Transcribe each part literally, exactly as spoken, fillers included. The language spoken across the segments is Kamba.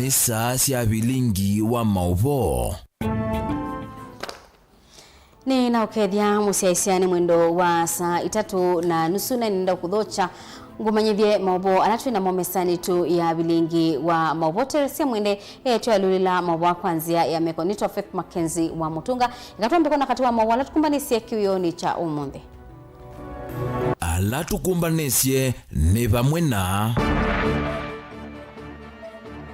Nĩ saa sya vilingi wa maũvoo. Nĩ na ũkethya mũsyaĩĩsya nĩ mwendo wa saa itatũ na nusu, na nĩnenda kũthokya ngũmanyĩthye maũvoo ala twĩ namo mesanĩ ĩtũ ya vilingi wa maũvoo. Teresia Mwende etwe alũlĩla maũvoo kwa nzĩa ya meko. Nĩtwa Faith Mackenzie wa Mũtũnga. Eka twambe kwona katĩ wa maũvoo ala tũkũmbanĩsye kĩwĩonĩ kya ũmũnthĩ. Ala tũkũmbanĩsye nĩ vamwe na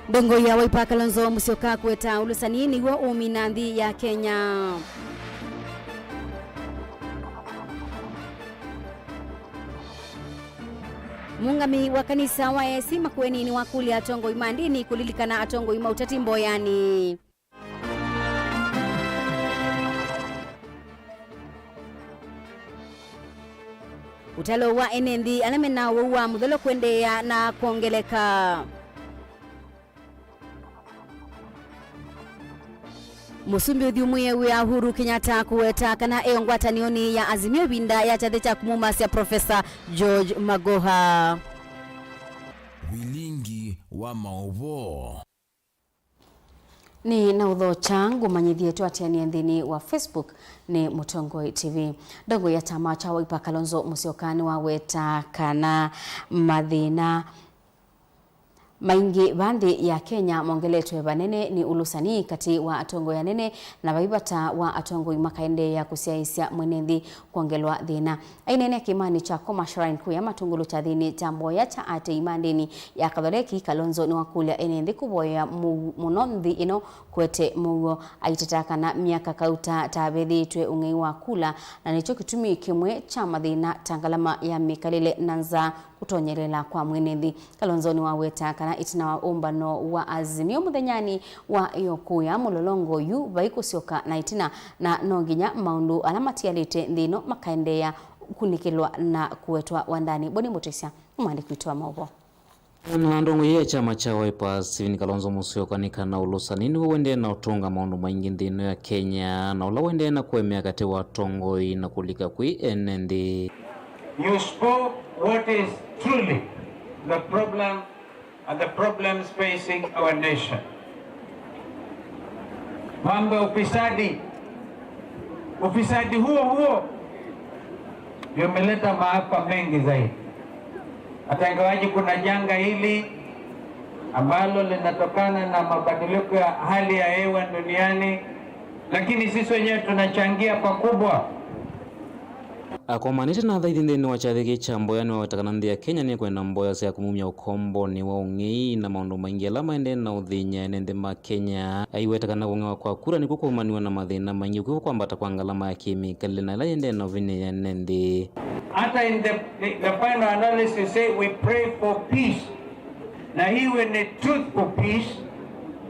ndongoi ya Wiper Kalonzo Musyoka kũweta ũlũsani nĩw'o ũmina nthĩ ya Kenya. Mũũngamĩi wa kanisa wa A C Makueni nĩwakũlya atongoi ma ndĩni kũlilikana atongoi ma ũteti mboyanĩ. Ũtalo wa ene nthĩ ala mena ũwau wa mũthelo kũendeea na kwongeleka. Mũsumbĩ ũthyũmũĩe wĩa Uhuru Kenyatta kũweta kana e ngwatanĩonĩ ya Azimio ĩvinda ya kyathĩ kya kũmumasya Professor George Magoha. Vilingi wa maũvoo. Nĩ na ũthokya ngũmanyĩthye twatĩanĩe nthĩnĩ wa Facebook nĩ Mũtongoi T V. Ndongoi ya kyama kya Wiper Kalonzo Musyoka nĩwaweta kana mathĩna maingĩ va nthĩ ya Kenya mongeletwe vanene nĩ ũlũsani katĩ wa atongoi anene, na vai vata wa atongoi makaendeea kũsyaĩĩsya mwene nthĩ kwongelwa thĩna. Aineenea kĩĩmanĩ kya Koma Shrine Kuya matũngũlũ kyathĩnĩ kya mboya kya atei ma ndĩni ya Katholeki, Kalonzo nĩwakũlya ene nthĩ kũvoyea mũu-, mũno nthĩ ĩno kũete mũuo. Aiteta kana myaka kauta tavethĩĩtwe ũng'ei wa kula, na nĩkyo kĩtumi kĩmwe kya mathĩna ta ngalama ya mĩkalĩle na nzaa kũtonyelela kwa mwene nthĩ. Kalonzo nĩwaweta kana ĩtina wa ũmbano wa Azimio mũthenyanĩ wa ĩyo Kuya, mũlolongo yu vai kũsyoka na ĩtina, na no nginya maũndũ ala matialĩte nthĩ ĩno makaendeea kũkunĩkĩlwa na kũwetwa wandanĩ. Boni Mũtĩsya, mũandĩki witũ wa maũvoo. Na ndongoi ya kyama kya Wiper, Stephen Kalonzo Musyoka, nĩ kana ũlũsani nĩw'o ũendee na ũtũnga maũndũ maingĩ nthĩ ĩno ya Kenya, na ũla ũendee na kũemea katĩ wa atongoi na kũlika kwĩ ene nthĩ. You spoke what is truly the problem and the problems facing our nation. Mambo ya ufisadi, ufisadi huo huo ndio umeleta maafa mengi zaidi. Hata ingawaji kuna janga hili ambalo linatokana na mabadiliko ya hali ya hewa duniani, lakini sisi wenyewe tunachangia pakubwa. Akomanĩte na athaithi nthĩnĩ wa kyathĩ kĩĩ kya mboya nĩwaweta kana nthĩ ya Kenya nĩkwenda mboya sya kũmumya ũkombonĩ wa ũng'ei na maũndũ maingĩ ala maendee na ũthĩny'a ene nthĩ ma Kenya. Aiweta kana kũng'ewa kwa kura nĩkw'o kwaumaniw'a na mathĩna maingĩ, ũkw'o kwambata kwa ngalama ya kĩmĩkalĩle na ĩla yendee na ũvinyĩĩa ene nthĩ. Hata in the, the, the final analysis say we pray for peace. Na iwe ni truthful peace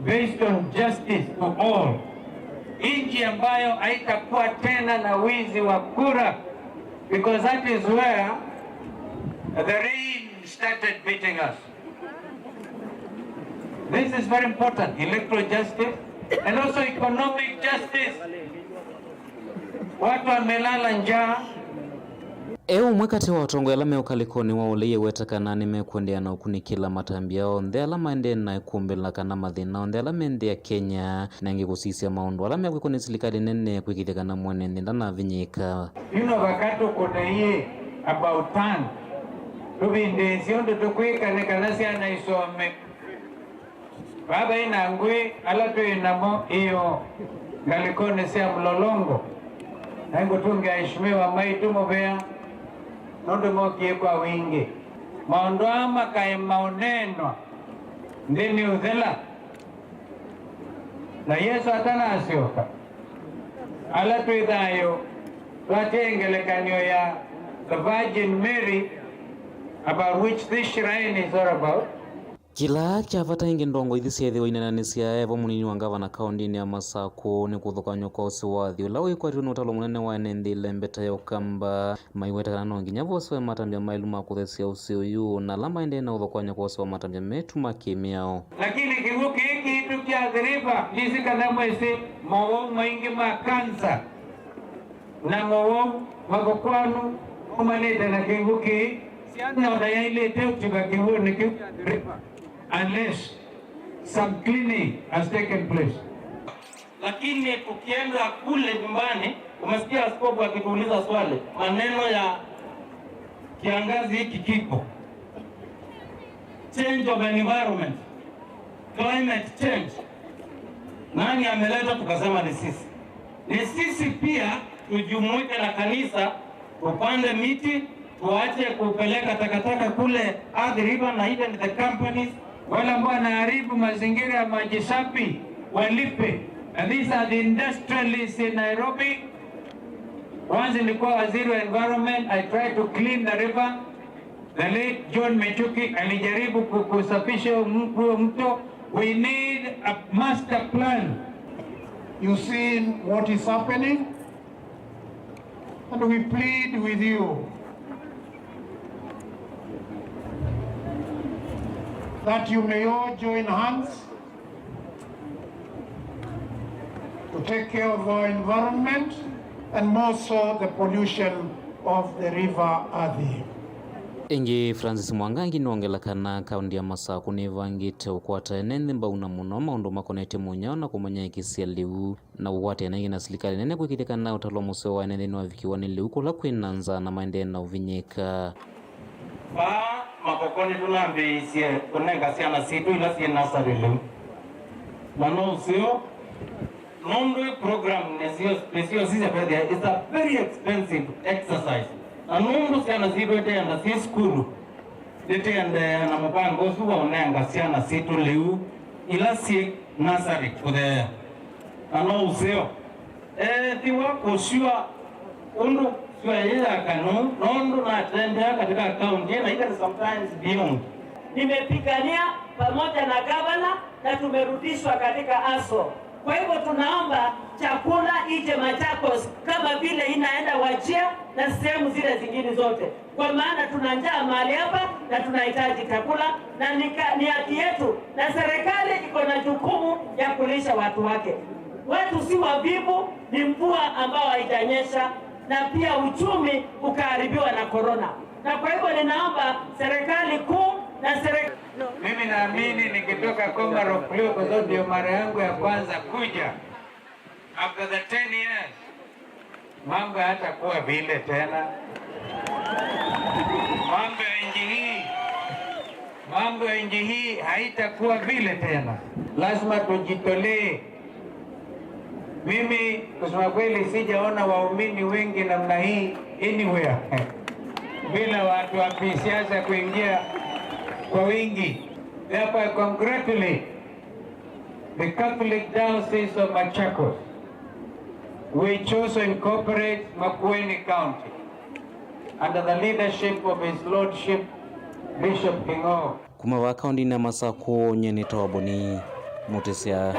based on justice for all. Nchi ambayo haitakuwa tena na wizi wa kura, because that is where the rain started beating us. This is very important, electoral justice and also economic justice. Watu wamelala njaa. E ũmwe katĩ wa atongoi ala me ũkalĩkonĩ wa ũlei eweta kana nĩmekũendeea na ũkunĩkĩla matambya onthe ala maendee na kũmbĩla kana mathĩna onthe ala me nthĩ ya Kenya, na ĩngĩ kũsisya maũndũ ala mekwĩkwa nĩ silikalĩ nene kwĩkĩthya kana mwene nthĩ ndanavinyĩĩka. Yu no vaka tũkũne iĩ about turn. Tũvindĩĩsye ũndũ tũkwĩka nĩ kana syana isome. Vaa vai na ngũĩ ala twĩ namo ĩoo ngalĩkonĩ sya mũlolongo, na ngũtũngĩa aheshimiwa maitũ mũvea nũndũ mokie kwa wingĩ. Maũndũ aa makaema ũneenwa nthĩ nĩ ũthela, na Yesũ atanasyoka, ala twĩ thayũ twatĩe ngelekany'o ya the Virgin Mary, about which this shrine is all about. Kĩla kya vata ĩngĩ ndongoi ithi syĩthĩwe ineenanĩsya e vo mũnini wa ngavana kaũndĩnĩ ya Masakũ nĩ kũthũkanw'a kwa ũsĩ wa athi ũla wĩkwatĩtwe nĩ ũtalo mũnene wa ene nthĩ ĩlembeta ya Ũkamba, maiweta kana no nginya voswe matambya maĩlu ma kũthesya ũsĩ ũyũ, na ala maendee na ũthũkanw'a kwa ũsĩ wa matambya metu ma kĩmĩao. Lakini kĩw'ũ kĩĩ kiitũ kya Athi River, ndisi kana mwĩsĩ mowau maingĩ ma kansa na mowau mathũkwanu maumanĩte na kĩw'ũ kĩĩ. Syana ona yailĩte ũtika kĩw'ũnĩ kĩu kya Athi River, unless Some cleaning has taken place. Lakini tukienda kule nyumbani, umesikia askofu akituuliza swali, maneno ya kiangazi hiki kiko, change of environment, climate change. Nani ameleta? Tukasema ni sisi. Ni sisi pia tujumuike na kanisa, tupande miti, tuache kupeleka takataka kule Athi River na even the companies. Wale ambao wanaharibu mazingira ya maji safi walipe. And these are the industrialists in Nairobi. Once nilikuwa waziri wa environment, I tried to clean the river. The late John Michuki alijaribu ku-, kusafisha huo m-, huo mto. We need a master plan. You seen what is happening, and we plead with you that you may all join hands to take care of our environment and more so the pollution of the river Athi. Ĩngĩ, Francis Mwangangi nĩwongela kana kaũntĩ ya Masakũ nĩvangĩte ũkwata ene nthĩ mbau na mũno maũndũ makonetye mũnyao na kũmanyĩĩkĩsya lĩu na ũkwatĩana ĩngĩ na silikalĩ nene kwĩkĩĩthya kana ũtalo mũseo wa ene nthĩ nĩwavikĩwa nĩ lĩu kũla kwĩ na nzaa na maendee na ũvinyĩĩka. Vaa Makokoni tũnambĩĩisye kũnenga syana sitũ ila syĩ nasarĩ lĩu. Na no ũseo, nũndũ ĩ program nĩsyo, nĩsyo sisya kwĩthĩa, it's a very expensive exercise. Na nũndũ syana sitũ iteenda syĩ sukulu, nĩtĩendeea na mũvango ũsu wa ũnenga syana sitũ lĩu ila syĩ nasarĩ kũtheea. Na no ũseo, eethĩwa kũsywa ũndũ syũa yĩyaka nũũ, nũndũ natembea katika kaunti na even sometimes beyond. Nimepigania pamoja na gavana na tumerudishwa katika aso. Kwa hivyo tunaomba chakula ije Machakos kama vile inaenda Wajir na sehemu zile zingine zote, kwa maana tuna njaa mahali hapa na tunahitaji chakula, na ni ka-, ni haki yetu, na serikali iko na jukumu ya kulisha watu wake. Watu si wavivu, ni mvua ambao haijanyesha, na pia uchumi ukaharibiwa na korona. Na kwa hivyo ninaomba serikali kuu na serikali Mimi naamini nikitoka Komarok leo, kwa sababu ndio mara yangu ya kwanza kuja after the ten years, mambo hayatakuwa vile tena. Mambo ya nchi hii, mambo ya nchi hii haitakuwa vile tena. Lazima tujitolee. Mimi kusema kweli sijaona waumini wengi namna hii anywhere bila watu wa kisiasa kuingia kwa wingi. Therefore, I congratulate the Catholic Diocese of Machakos, which also incorporates Makueni County, under the leadership of His Lordship Bishop King'oo. Kuma vaa kaũntĩnĩ ya Masakũ, nyie nĩtawa Boni Mũtĩsya.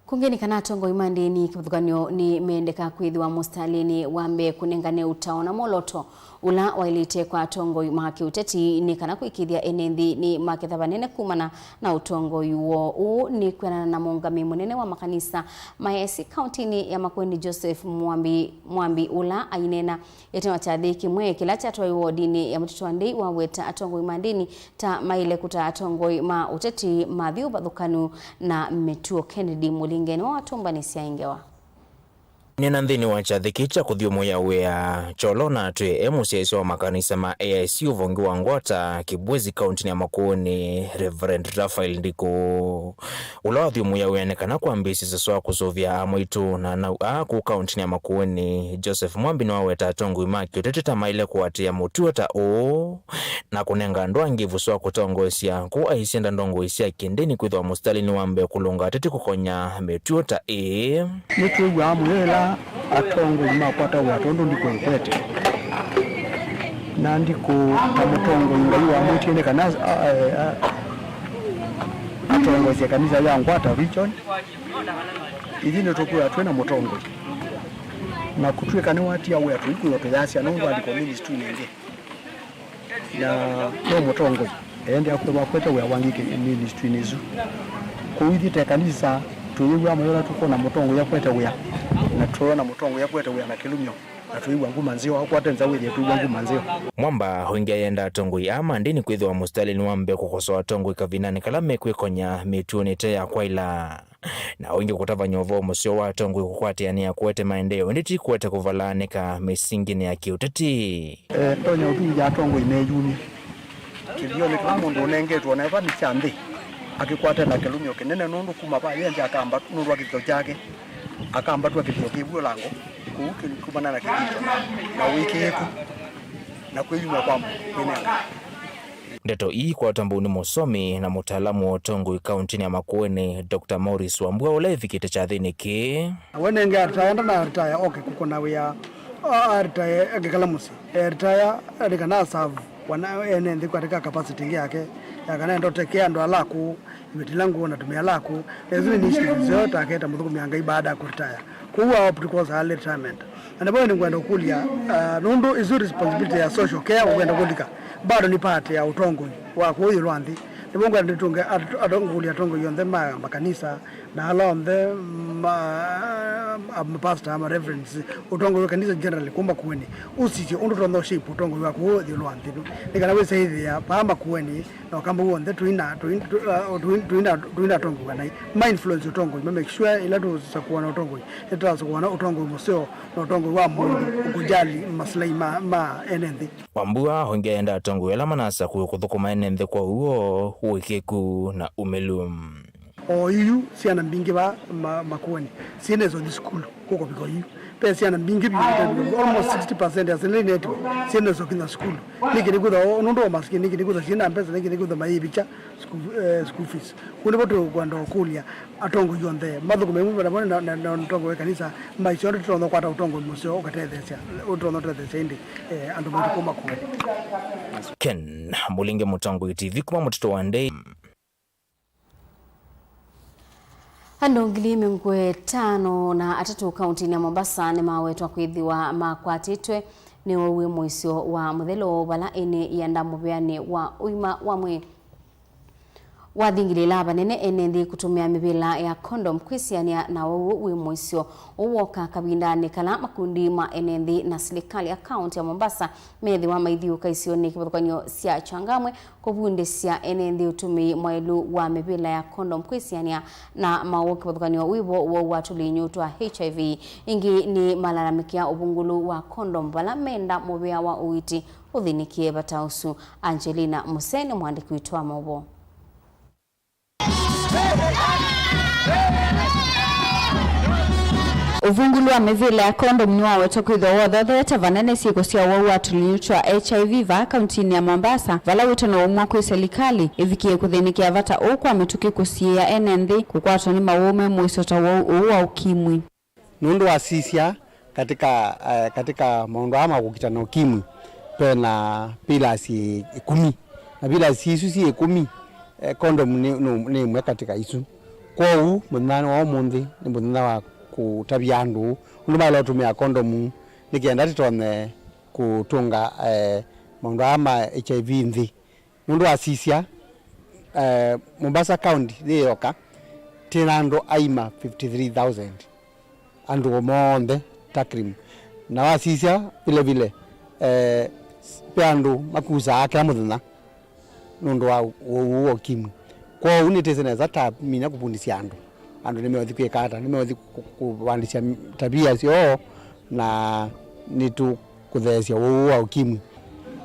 Kũngĩ nĩ kana atongoi ma ndĩni kĩvathũkany'o nĩmendeka kwĩthĩwa mũsitalĩnĩ wa mbee kũnengane ũtao na mwolooto ũla waĩlĩte kwa atongoi ma kĩũteti nĩ kana kũĩkĩĩthya ene nthĩ nĩmaketha vanene kumana na ũtongoi woo. Ũũ nĩ kwĩanana na mũũngamĩi mũnene wa makanisa ma A I C kaũntĩnĩ ya Makueni, Joseph Mwambi, Mwambi, ũla aineena ĩtina wa kyathĩ kĩmwe kĩla kyatwaiwe wodinĩ ya Mũtitũ wa Ndei, waweta atongoi ma ndĩni ta maĩle kũtaa atongoi ma ũteti mathi ũvathũkanu na mĩtuo. Kennedy Mũlinge nĩwe watũmbanĩsya ĩ ngewa. Nena nthĩnĩ wa kyathĩ kĩĩ kya kũthyũmũĩa wĩa, Kyolo natwĩe e mũsyaĩĩsya wa makanisa ma A I C ũvongi wa Ngwata, Kibwezi, kaũntĩnĩ ya Makueni, Reverend Raphael Ndikũ, ũla wathyũmũĩa wĩa nĩ kana kwambĩĩsya sasũ wa kũsũvĩa amwaitũ na anau aa kũu kaũntĩnĩ ya Makueni, Joseph Mwambi, nĩwaweta atongoi ma kĩũteti ta maĩle kũatĩĩa mũtuo ta ũũ na kũnenga andũ angĩ ĩvuso wa kũtongoesya, kũu aisye nda ndongoi sya kĩndĩni kwĩthĩwa mũsitalĩnĩ wa mbee kũlũnga ateti kũkonya mĩtuo ta ĩĩ. Nĩtwĩw'aa mũyo ĩla atongoi makwata wĩa tondũ Ndikũ ekwete. Na Ndikũ ta mũtongoi Ngai wamwĩtie nĩ kana a-, a-, a-, atongoesye kanisa ya Ngwata region. Ithyĩ nĩtũkwĩwa twĩ na mũtongoi. Na kũtw'ĩka nĩwatia wĩa tũikwĩwa tũyasya nũndũ andĩko ministry-inĩ ĩngĩ. Na no mũtongoi, ende akwĩwa akwete wĩa wangĩ kĩ-, ministry-inĩ ĩsu. Kwoou ithyĩ ta ĩkanisa, tũyĩw'a mũyo ũla tũkwona mũtongoi akwete wĩa, na tũyona mũtongoi akwete wĩa na kĩlũmyo. Na twĩw'a nguma nzeo, akwate nza wĩthĩe twĩw'a nguma nzeo. Mwamba oingĩ ayenda atongoi aa ma ndĩni kwĩthĩwa mũsitalĩnĩ wa mbee kũkosoa atongoi kavindanĩ kala mekwĩkonya mĩtuonĩ ĩte ya kwaĩla. Na oingĩ kũtavany'a ũvoo mũseo wa atongoi kũkwatĩanĩa kũete maendeeo, ĩndĩ ti kũete kũvalaanĩka mĩsingĩnĩ ya kĩũteti. Eh, ndonya ũtuya atongoi meyumya. Kĩthĩonĩ kĩla mũndũ ũnengetwe na ĩva nĩ kya nthĩ, akĩkwate na kĩlũmyo kĩnene, nũndũ kuma va yĩ nthĩ akamba, nũndũ wa kĩthito kyake, akambatw'a kĩthito kĩvu lango, kũu kĩ-, kumana na kĩthito na, na ũĩkĩĩku na kwĩyumya kwa mũndũ kwĩnenga. Ndeto ii ikwatwa mbau nĩ mũsomi na mũtaalamu wa ũtongoi kauntinĩ ya Makueni, Doctor Maurice Wambua, ũla ĩvikĩte kyathĩnĩ kĩĩ. We nenge aritaya, ndana aritaya oke kũkona wĩa, a-, aritaya ekekala mũsyĩ. Eritaya nĩ kana asavu wana ene nthĩ katika capacity ĩngĩ yake, ya kana enda ũtekea andũ ala akũũ, ivĩtĩla ngũũ na atumĩa ala akũũ. Na isu nĩ initiatives syo take ta mũthũkũmi wa Ngai baada ya kũritaya. Kwoou a opt kwosa early retirement. Na nĩvo nĩngwenda ũkũlya, ah, nũndũ isu responsibility ya social care ũkwenda kũlika, bado nĩ part ya ũtongoi wa kũũ ĩũlũ wa nthĩ. Nĩvo ngwenda nĩtũnge at-, atongoi, atongoi onthe ma makanisa, na ala onthe ma, a, mapastor, ama reverends, ũtongoi wa kanisa generally kuma Makueni, ũsisye ũndũ ũtonya shape ũtongoi wa kũũ ĩũlũ wa nthĩ ĩno. Nĩ kana wĩsa ĩthĩa paa Makueni na Ũkamba w'onthe tũina, tũina, tũina, tũina, tũina atongoi vanai. Ma influence ũtongoi, ma make sure ĩla tũsakũana ũtongoi, nĩtũtasakũana ũtongoi mũseo na ũtongoi wa mũndũ ũkũjali maslahi ma, ma ene nthĩ. Wambua oingĩ ayenda atongoi ala manasakũe kũthũkũma ene nthĩ kwa ũw'o, ũĩkĩĩku na umĩlu. O yu syana mbingĩ va ma-, Makueni syĩna ĩsothi sukulu kũkũvika yu. Ve syana mbingĩ vyũ, almost sixty percent ya syana ila inetiwe syĩna ĩsokinya sukulu. Nĩkĩ nĩkwĩthwa o nũndũ wa masikini, nĩkĩ nĩkwĩthwa syĩna mbesa, nĩkĩ nĩkwĩthwa mayĩvikya school, eh, school fees. Kũu nĩvo tũkwenda ũkũlya atongoi onthe mathũkũme ĩmwe vamwe na, na, na ũtongoi wa kanisa, maisyo andũ tũtonya kwata ũtongoi mũseo ũkatetheesya, ũtonya ũtetheesya ĩndĩ, eh, andũ maitũ kuma Makueni. Ken Mũlinge, Mũtongoi T V kuma mũtitũ wa Ndei. Andũ ngili mĩongo ĩtano na atatũ kauntinĩ ya Mombasa nĩmawetwa kwĩthĩwa makwatĩtwe nĩ ũwau wĩ mũisyo wa mũthelo vala ene ianda mũvĩanĩ wa ũima wa mwĩĩ. Wathingilĩla vanene ene nthĩ kũtũmĩa mĩvĩla ya condom kwĩsianĩa na ũwau wĩ mũisyo. Ũũ woka kavindanĩ kala makundi ma ene nthĩ na silikalĩ ya kaunti ya Mombasa methĩwa maithiũũka isionĩ kĩvathũkany'o sya Changamwe kũvundĩsya ene nthĩ ũtũmĩi mwaĩlu wa mĩvĩla ya condom kwĩsianĩa na maũũ kĩvathũkany'o wĩvo wa ũwau wa tũlinyũ twa H I V. Ĩngĩ nĩmalalamĩkĩa ũvungũlu wa condom vala menda mũvĩa wa ũiiti ũthĩnĩkĩe vata ũsu. Angelina Mũsee nĩ mũandĩki witũ wa maũvoo. Ũvungũlu wa mĩvĩla ya condom nĩwawetwa kwĩthĩwa wothotheete vanene syĩko sya ũwau wa tũlinyũ twa H I V vaa kauntinĩ ya Mombasa, vala wĩtano waumwa kwĩ selikalĩ ĩvikĩe kũthĩnĩkĩa vata ũũ kwa mĩtũkĩ kũsiĩĩa ene nthĩ kũkwatwa nĩ maũũ me mũisyo ta ũwau ũũ wa ũkimwi. Nũndũ wasisya katika, eh, katika maũndũ aa ma kũkita na ũkimwi, ve na pillars ĩkũmi. Na pillars isu syĩ ĩkũmi, eh, condom nĩ, nĩ, nĩ ĩmwe katika isu. Kwoou mũthenyanĩ wa ũmũnthĩ nĩ mũthenya wa kũtavya andũ ũndũ maĩle ũtũmĩa condom nĩ kenda tũtonye kũtũnga, eh, maũndũ aa ma H I V nthĩ. Nũndũ wasisya, eh, Mombasa County yĩ yoka, twĩ na andũ aima fifty three thousand, andũ monthe takriban. Na wasisya vile vile, eh, ve andũ makusaa kĩla mũthenya nũndũ wa ũwau wa ũkimwi. Kwoou nĩtwĩsĩ nesa ta minya kũvundĩsya andũ. Andũ nĩmeũthi kwĩka ata? Nĩmeũthi kũ-, kũ-, kũvandĩsya tabia syoo, na nĩtũkũtheesya ũwau wa ũkimwi.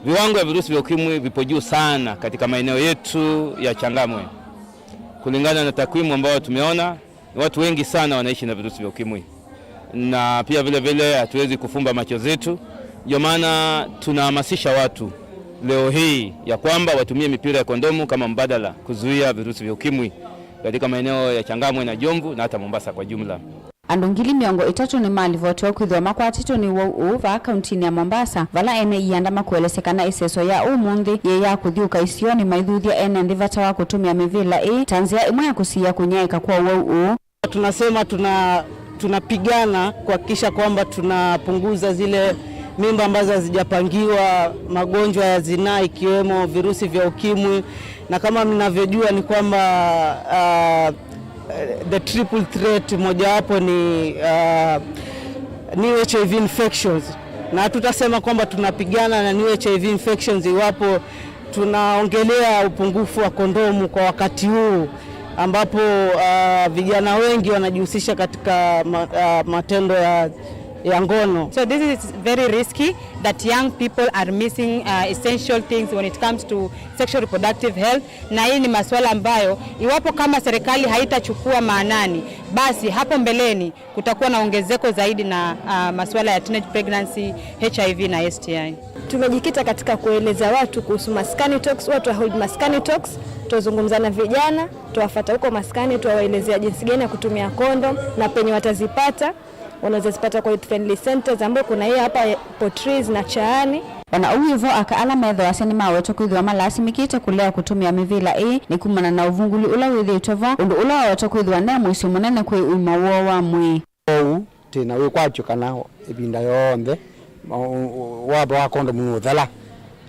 Viwango vya virusi vya ukimwi vipo juu sana katika maeneo yetu ya Changamwe. Kulingana na takwimu ambayo tumeona, ni watu wengi sana wanaishi na virusi vya ukimwi, na pia vile vile hatuwezi kufumba macho zetu. Ndio maana tunahamasisha watu leo hii ya kwamba watumie mipira ya kondomu kama mbadala kuzuia virusi vya ukimwi katika maeneo ya Changamwe na Jomvu na hata Mombasa kwa jumla. Andũ ngili mĩongo ĩtatũ nĩmalivotiwa kwĩthĩwa makwatĩtwe nĩ ũwau ũũ vaa kauntinĩ ya Mombasa, vala ene ianda makuelesya kana ĩseso ya ũmũnthĩ yĩ ya kũthyũũka isionĩ maithuthya ene nthĩ vata wa kũtũmĩa mĩvĩla ĩĩ ta nzĩa ĩmwe ya kũsiĩĩa kũnyaĩĩka kwa ũwau ũũ. Tunasema tuna, tunapigana kuhakikisha kwamba tunapunguza zile mimba ambazo hazijapangiwa, magonjwa ya zinaa ikiwemo virusi vya ukimwi, na kama mnavyojua ni kwamba, ah, eh, the triple threat mojawapo ni, ah, new H I V infections. Na hatutasema kwamba tunapigana na new H I V infections iwapo tunaongelea upungufu wa kondomu kwa wakati huu ambapo, ah, vijana wengi wanajihusisha katika ma-, ah, matendo ya, ya ngono. So this is very risky that young people are missing, uh, essential things when it comes to sexual reproductive health, na hii ni masuala ambayo iwapo kama serikali haitachukua maanani, basi hapo mbeleni kutakuwa na ongezeko zaidi na, uh, masuala ya teenage pregnancy, H I V na S T I. Tumejikita katika kueleza watu kuhusu maskani talks, watu wa hold maskani talks, tuwazungumza na vijana, tuwafata huko maskani, tuwaelezea jinsi gani ya kutumia kondom na penye watazipata. Unaweza zipata kwa youth friendly centers, ambayo kuna hii hapa Potris na Chaani. O na ũu wĩ vo, aka ala methĩwasya nĩmawetwe kwĩthĩwa malasimĩkĩte kũlea kũtũmĩa mĩvĩla ĩĩ nĩ kumana na ũvungũli ũla wĩthĩĩtwe vo, ũndũ ũla wawetwa kwĩthĩwa ne mũisyo mũnene kwĩ ũima woo wa mwĩĩ. Kwoou, twĩ na wĩkwatyo kana ĩvinda yonthe ma-, watho wa kondomu nũũthela,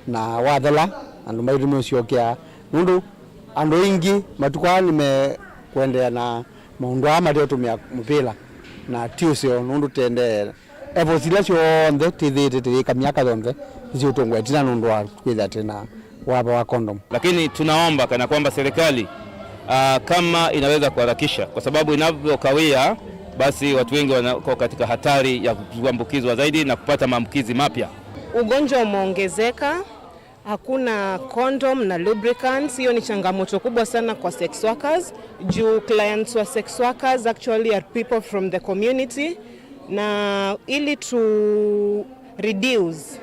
na wathela, andũ maitũ nĩmeũsyokea, nũndũ andũ aingĩ matukũ aa nĩmekũendeea na maũndũ aa mateũtũmĩa mũvĩla, na ti ũseo, nũndũ tendee efforts ila syonthe twĩthĩĩte tũyĩka myaka yonthe nĩsiũtũngwa ĩtina nũndũ wa kwĩthĩa twĩ na watho wa condom. Lakini tunaomba kana kwamba serikali, ah, kama inaweza kuharakisha, kwa sababu inavyokawia, basi watu wengi wanakuwa katika hatari ya kuambukizwa zaidi na kupata maambukizi mapya. Ugonjwa umeongezeka. Hakuna condom na lubricants. Hiyo ni changamoto kubwa sana kwa sex workers, juu clients wa sex workers actually are people from the community, na ili to reduce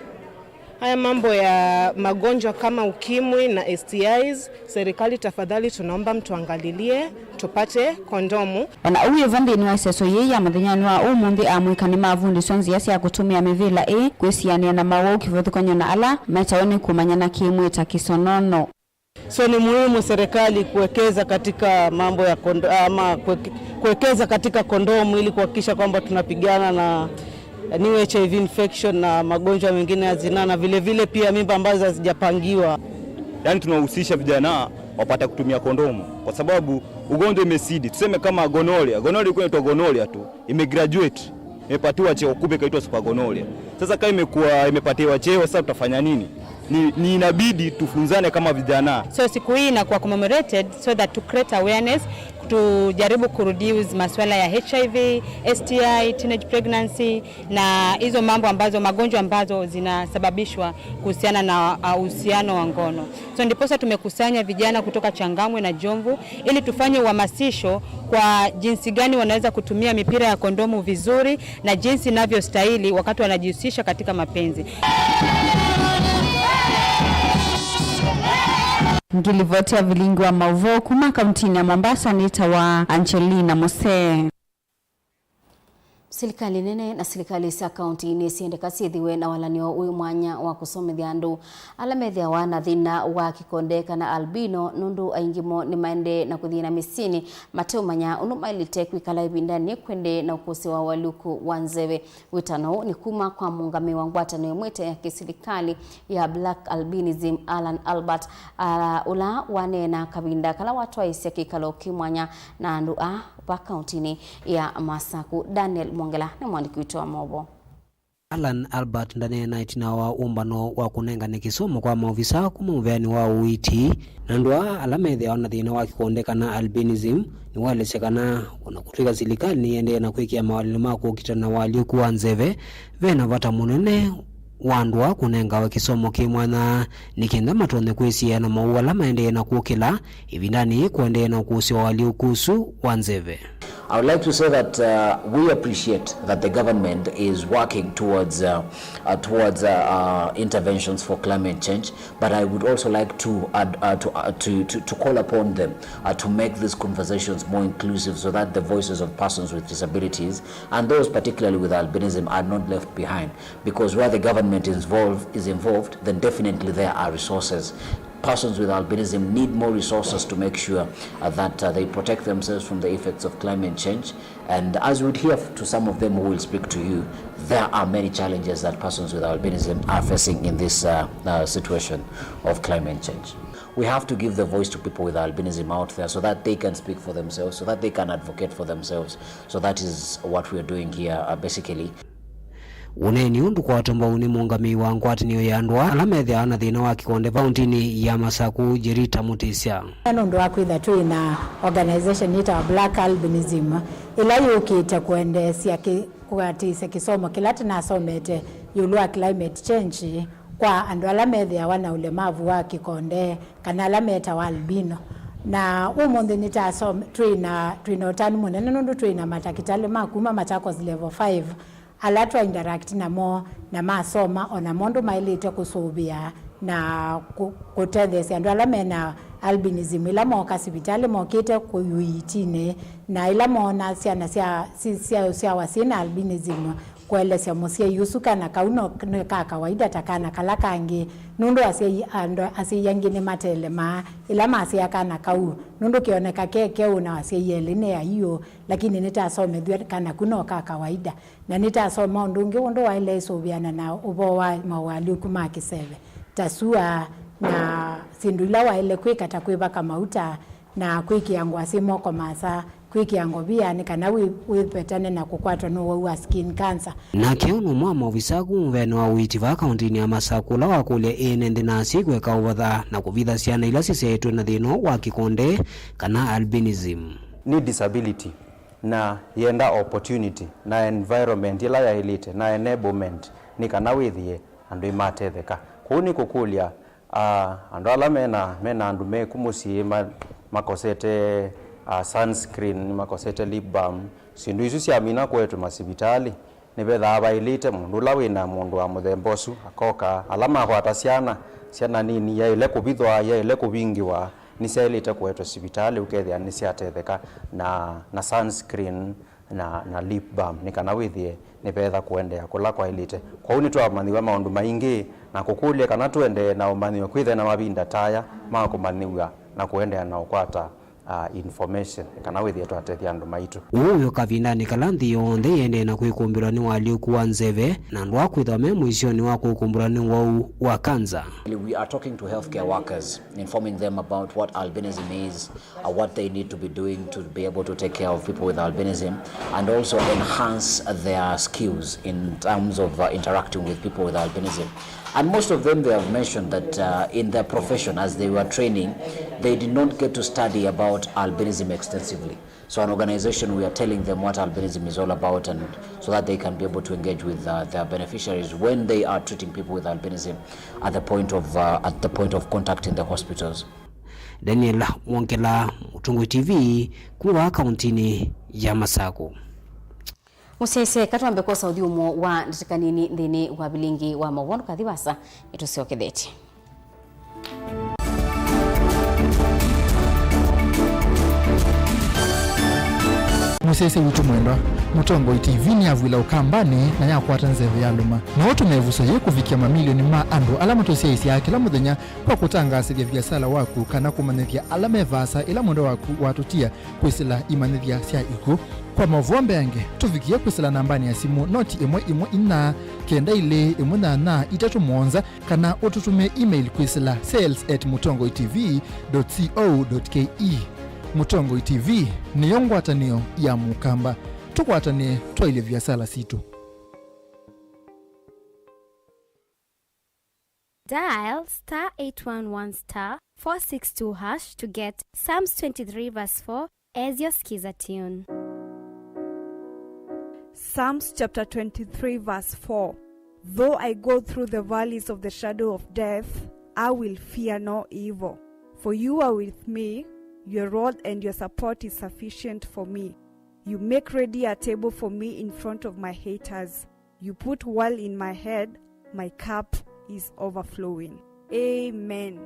haya mambo ya magonjwa kama ukimwi na S T Is, serikali, tafadhali tunaomba mtuangalilie tupate kondomu. O na ũu wĩ vo, nthĩnĩ wa ĩseso yĩĩ ya mũthenyanĩ wa ũmũnthĩ, amũika nĩmavundĩswa nzĩa sya kũtũmĩa mĩvĩla ĩĩ kwĩsianĩa na mawau kĩvathũkany'o na ala metawe nĩ kũmanyana kĩ-mwĩĩ ta kĩsonono. So ni muhimu serikali kuwekeza katika mambo ya kondo-, ama kuweke-, kuwekeza katika kondomu ili kuhakikisha kwamba tunapigana na new H I V infection na magonjwa mengine ya zinaa, na vile vile pia mimba ambazo hazijapangiwa. Yaani tunahusisha vijana wapate kutumia kondomu kwa sababu ugonjwa imezidi. Tuseme kama gonorrhea, gonorrhea ilikuwa inaitwa gonorrhea tu, imegraduate, imepatiwa cheo kubwa ikaitwa super gonorrhea. Sasa kama imekuwa imepatiwa cheo, sasa tutafanya nini? Ni, ni inabidi tufunzane kama vijana. So siku hii inakuwa commemorated so that to create awareness, tujaribu kureduce masuala ya H I V, S T I, teenage pregnancy, na hizo mambo ambazo, magonjwa ambazo zinasababishwa kuhusiana na, uh, uhusiano wa ngono. So ndiposa tumekusanya vijana kutoka Changamwe na Jomvu ili tufanye uhamasisho kwa jinsi gani wanaweza kutumia mipira ya kondomu vizuri na jinsi inavyostahili wakati wanajihusisha katika mapenzi. Ngilivoti ya vilingi wa mauvoo kuma kauntinĩ ya Mombasa nĩtawa Angelina Mose. Silikalĩ nene na silikalĩ sya kaunti nĩsyendeka syĩthĩwe na walany'o wĩ mwanya wa kũsomethya andũ ala methĩawa na thĩna wa kĩkonde kana albino, nũndũ aingĩ moo nĩmaendee na kũthĩna mĩsyĩnĩ mateũmanya ũndũ maĩlĩte kwĩkala ĩvindanĩ kwendee na ũkũsĩ wa ũalyũku wa nzeve. Wĩtano ũũ nĩ kuma kwa mũũngamĩi wa ngwatanĩo ĩmwe ĩte ya kĩsilikalĩ ya Black Albinism, Alan Albert, a, ũla waneena kavinda kala watwaĩĩsya kĩkalo kĩ mwanya na andũ aa va kauntinĩ ya Masaku. Daniel Mwongela nĩ mwandĩki witũ wa maũvoo. Alan Albert ndaneena ĩtina wa ũmbano wa kũnengane kĩsomo kwa maovisa kuma mũveanĩ wa ũiiti. Na andũ aa ala methĩawa na thĩna wa kĩkonde kana albinism nĩwaelesya kana o na kũtw'ĩka silikalĩ nĩyĩendee na kwĩkĩa mawalĩlo ma kũkitana na ũalyũku wa nzeve, ve na vata mũnene wa andũ aa kũnengawa kĩsomo kĩ mwanya nĩ kenda matonye kwĩsiĩĩa na mawau ala maendee na kũkĩla ĩvindanĩ yĩĩ kũendee na ũkũsĩ wa ũalyũku ũsu wa nzeve. I would like to say that, uh, we appreciate that the government is working towards, uh, uh, towards, uh, uh, interventions for climate change, but I would also like to add, uh, to, uh, to, to, to call upon them, uh, to make these conversations more inclusive so that the voices of persons with disabilities and those particularly with albinism are not left behind. Because where the government is involved, is involved, then definitely there are resources. Persons with albinism need more resources to make sure, uh, that, uh, they protect themselves from the effects of climate change. And as you would hear f-, to some of them who will speak to you, there are many challenges that persons with albinism are facing in this, uh, uh, situation of climate change. We have to give the voice to people with albinism out there so that they can speak for themselves, so that they can advocate for themselves. So that is what we are doing here, uh, basically. Ũneeni ũũ ndũkwatwa mbau nĩ mũũngamĩi wa ngwatanĩo ya andũ ala methĩawa na thĩna wa kĩkonde vaũntinĩ ya Masaku, Jerita Mutisya. Nũndũ wa kwĩtha twĩ na organization yĩtawa Black Albinism, ĩla yũkĩte kũendeesya kĩ-, kũatĩĩsya kĩsomo kĩla tũnasomete ĩũlũ wa climate change kwa andũ ala methĩawa na ũlemavu wa kĩkonde, kana ala metawa albino. Na ũmũnthĩ nĩtasome-, twĩ na, twĩ na ũtanu mũnene nũndũ twĩ na matakĩtalĩ ma kuma Machakos Level five, ala twa interact namo na masoma o namo ũndũ maĩlĩte kũsũvĩa na kũ-, kũtetheesya andũ ala mena albinism. Ĩla mooka sivitalĩ mokĩte kũ-, ũiitinĩ, na ĩla moona syana sya, si-, syaũ syawa syĩ na albinism, kũelesya mũsyai ũsu kana kau no, nĩ ka kawaida ta kana kala kangĩ, nũndũ asyai, andũ, asyai angĩ nĩmatelemaa ĩla masyaa kana kau, nũndũ keoneka ke keũ na asyai elĩ nĩ aiũ, lakini nĩtasomethw'e kana ku no ka kawaida. Na nĩtasoma ũndũ ũngĩ ũndũ waĩle ĩsũvĩana na ũvoo wa maũalyũku ma kĩseve, ta sua na syĩndũ ila waĩle kwĩka ta kwĩvaka mauta na kwĩkĩa ngũa syĩ moko maasa, kwĩkĩa ngovia nĩ kana wĩ-, wĩvetane na kũkwatwa nĩ ũwau wa skin cancer. Nake ũmwe wa maovisa ku mũvĩanĩ wa ũiiti vaa kaũntinĩ ya Masaku ũla wakũlya ĩĩ nĩ nthĩ na asyai kũeka ũvatha na kũvitha syana ila sisyaĩtwe na thĩna ũũ wa kĩkonde kana albinism. Nĩ disability. Na yenda opportunity na environment ĩla yaĩlĩte na enablement nĩ kana wĩthĩe andũ nĩmatetheka. Kwoou nĩ kũkũlya, ah, andũ ala mena, mena andũ meku mũsyĩ ma-, makosete, ah, sunscreen, makosete lip balm, syĩndũ isu syamina kũetwe masivitalĩ, nĩvethaa vaĩlĩte mũndũ ũla wĩna mũndũ wa mũthemba ũsu akoka. Ala makwata syana, syana nini, yaĩle kũvithwa, yaĩle kũvingĩwa, nĩsyaĩlĩte kũetwe sivitalĩ ũkethĩa nĩsyatetheka na, na sunscreen na, na lip balm, nĩ kana wĩthĩe nĩvetha kũendeea kũla kwaĩlĩte. Kwoou nĩtwamanyĩw'a maũndũ maingĩ na kũkũlya kana tũendee na ũmanyĩo kwĩthĩa na mavinda ta aya ma kũmanyĩw'a na kũendeea na ũkwata, ah, information, nĩ kana wĩthĩe twatethya andũ maitũ. Ũũ wĩ o kavindanĩ kala nthĩ yonthe ĩendee na kwĩkũmbĩlwa nĩ ũalyũku wa nzeve, na andũ aa kwĩthwa me mũisyonĩ wa kũkũmbĩlwa nĩ ũwau wa kanza. We are talking to healthcare workers, informing them about what albinism is, uh, what they need to be doing to be able to take care of people with albinism, and also enhance their skills in terms of, uh, interacting with people with albinism. And most of them, they have mentioned that, uh, in their profession, as they were training, they did not get to study about albinism extensively. So an organization, we are telling them what albinism is all about, and so that they can be able to engage with, uh, their beneficiaries when they are treating people with albinism at the point of, uh, at the point of contact in the hospitals. Daniel Mwongela, Mũtongoi T V, kuma kaũntinĩ ya Masaku. Mũsyaĩĩsya, eka twambe kwosa ũthyũmũo wa ndatĩka nini nthĩnĩ wa vilingi wa maũvoo. Ndũkathi vaasa, nĩtũsyokethetye. Mũsyaĩĩsya witũ mwendwa, Mũtongoi T V nĩyavw'ĩla Ũkambanĩ na yakwata nzeve ya lũma. No ũtũme ĩvuso yĩĩ kũvikĩa mamilioni ma andũ ala matũsyaĩĩsyaa kĩla mũthenya kwa kũtangaasĩthya viasala waku kana kũmanyĩthya ala me vaasa ĩla mwendwa waku watũtia kwĩsĩla imanyĩthya sya ikw'ũ. Kwa maũvoo mbeange, tũvikĩe kwĩsĩla nambanĩ ya simũ noti ĩmwe ĩmwe inya kenda ilĩ ĩmwe nyanya itatũ mũonza, kana ũtũtũmĩe email kwĩsĩla sales at mũtongoi T V dot co dot K E. Mũtongoi T V nĩyo ngwatanĩo ya Mũkamba. Tũkwatanĩe twaĩlye viasala sitũ. Dial star eight one one star four six two hash to get Psalms twenty-three verse four as your Skiza tune. Psalms chapter twenty-three verse four. Though I go through the valleys of the shadow of death, I will fear no evil. For you are with me, your rod and your support is sufficient for me. You make ready a table for me in front of my haters. You put oil in my head, my cup is overflowing. Amen.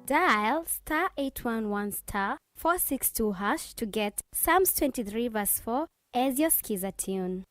Dial star eight one one star four six two hash to get Psalms twenty-three verse four as your Skiza tune.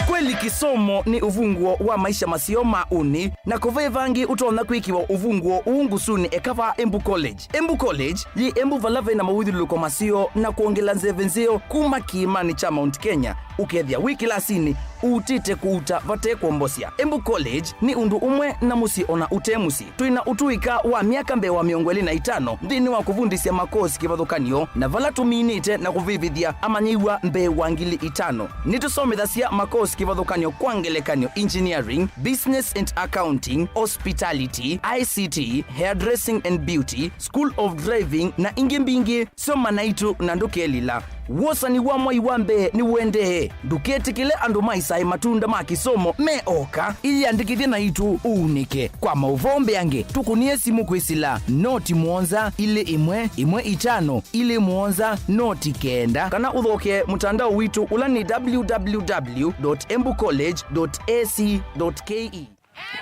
Kweli kĩsomo nĩ ũvunguo wa maisha maseo ma ũnĩ, na kũve vangĩ ũtonya kwĩkĩwa ũvunguo ũũ ngusunĩ eka vaa Embu College. Embu College yĩ Embu vala ve na mawĩthyũlũlũko maseo na kwongela nzeve nzeo kuma kĩĩmanĩ kya Mount Kenya, ũkethĩa wĩ kĩlasinĩ ũutĩte kũuta vate kwombosya. Embu College nĩ ũndũ ũmwe na mũsyĩ ona ũte mũsyĩ. Twĩ na ũtũĩka wa myaka mbee wa mĩongo ĩlĩ na itano nthĩnĩ wa kũvundĩsya makosi kĩvathũkany'o, na vala tũminĩte na kũvĩvĩthya amanyĩw'a mbee wa ngili itano. Nĩtũsomethasya makosi kĩvathũkany'o, kwa ngelekany'o, engineering, business and accounting, hospitality, I C T, hairdressing and beauty, school of driving, na ingĩ mbingĩ. Soma naitũ na ndũkelila. Wosani wa mwai wa mbee nĩũendee. Ndũketĩkĩle andũ maisae matunda ma kĩsomo me oka. Ĩyĩandĩkĩthye naitũ ũunĩke. Kwa maũvoo mbeange, tũkũnĩe simũ kwĩsĩla noti mũonza ilĩ ĩmwe ĩmwe itano ilĩ mũonza noti kenda, kana ũthokee mũtandao witũ ũla nĩ w w w dot embu college dot a c dot k e.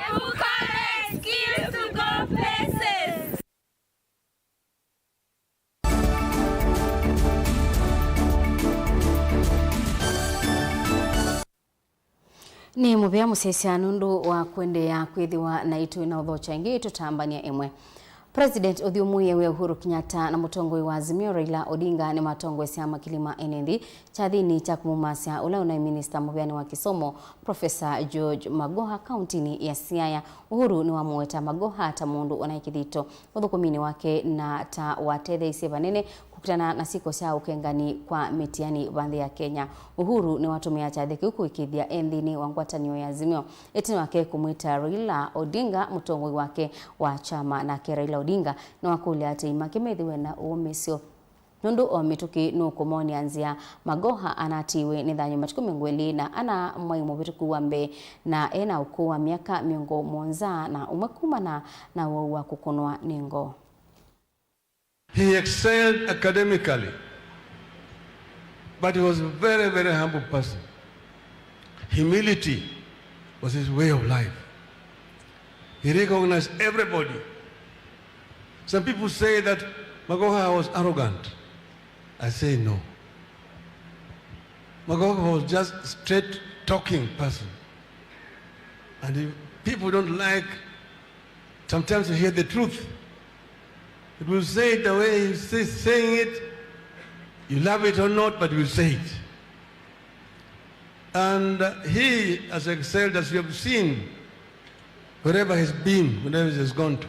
Embu College, skills to go places. Nĩ mũvea mũsyaĩĩsya nũndũ wa kũendeea kwĩthĩwa naitũ na ũthokya ĩngĩ tũtambany'a ĩmwe. President ũthyũmũĩe wĩa Uhuru Kenyatta na mũtongoi wa Azimio Raila Odinga nĩmatongoesya makili ma ene nthĩ kyathinĩ kya kũmũmasya ũla ũnaĩ minista mũveani wa kĩsomo, Professor George Magoha, kauntinĩ ya Siaya. Uhuru nĩwamũweta Magoha ta mũndũ ũnaĩ kĩthito ũthũkũminĩ wake na ta watetheeisye vanene kũkitana na syĩko sya ũkengani kwa mĩtiani va nthĩ ya Kenya. Uhuru nĩwatũmĩa kyathĩ kĩu kũĩkĩĩthya e nthĩnĩ wa ngwatanĩo ya Azimio. Ĩtina wake kũmwĩta Raila Odinga mũtongoi wake wa kyama, nake Raila Odinga nĩwakũlya atĩi make methĩwe na ũũmĩsyo. Nũndũ o mĩtũkĩ nũkũmonĩa nzĩa, Magoha anatiiwe nĩ thayũ matukũ mĩongo ĩlĩ na ana mwai mũvĩtũku wa mbee, na e na ũkũũ wa myaka mĩongo mũonza na ũmwe kumana na ũwau wa kũkũnwa nĩ ngoo. He excelled academically, but he was a very, very humble person. Humility was his way of life. He recognized everybody. Some people say that Magoha was arrogant. I say no. Magoha was just a straight talking person. And if people don't like, sometimes you hear the truth. It will say it the way he's say-, saying it. You love it or not, but you will say it. And uh, he has excelled, as you have seen, wherever he's been, wherever he has gone to.